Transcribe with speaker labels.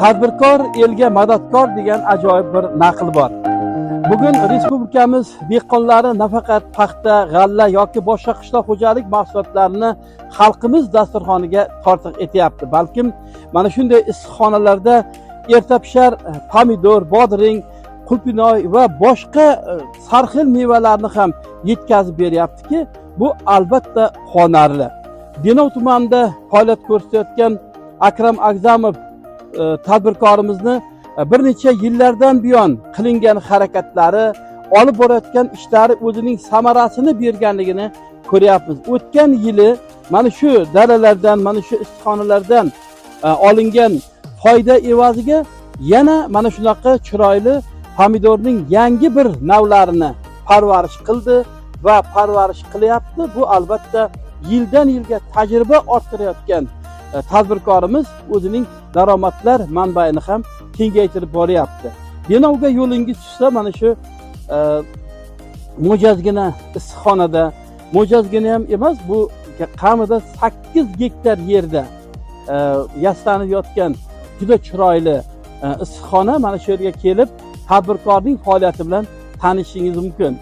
Speaker 1: Tadbirkor elga madadkor degan ajoyib bir naql bor. Bugun respublikamiz dehqonlari nafaqat paxta, g'alla yoki boshqa qishloq xo'jalik mahsulotlarini xalqimiz dasturxoniga tortiq etyapti, balkim mana shunday issiqxonalarda ertapishar pomidor, bodring, qulpinoy va boshqa sarxil mevalarni ham yetkazib beryaptiki, bu albatta quvonarli. Denov tumanida faoliyat ko'rsatayotgan Akram Agzamov tadbirkorimizni bir necha yillardan buyon qilingan harakatlari, olib borayotgan ishlari o'zining samarasini berganligini ko'ryapmiz. O'tgan yili mana shu dalalardan, mana shu issiqxonalardan olingan foyda evaziga yana mana shunaqa chiroyli pomidorning yangi bir navlarini parvarish qildi va parvarish qilyapti. Bu albatta yildan yilga tajriba orttirayotgan tadbirkorimiz o'zining daromadlar manbaini ham kengaytirib boryapti. Denovga yo'lingiz tushsa, mana shu mo'jazgina issiqxonada, mo'jazgina ham emas, bu kamida 8 gektar yerda yastanib yotgan juda chiroyli issiqxona, mana shu yerga kelib tadbirkorning faoliyati bilan tanishishingiz mumkin.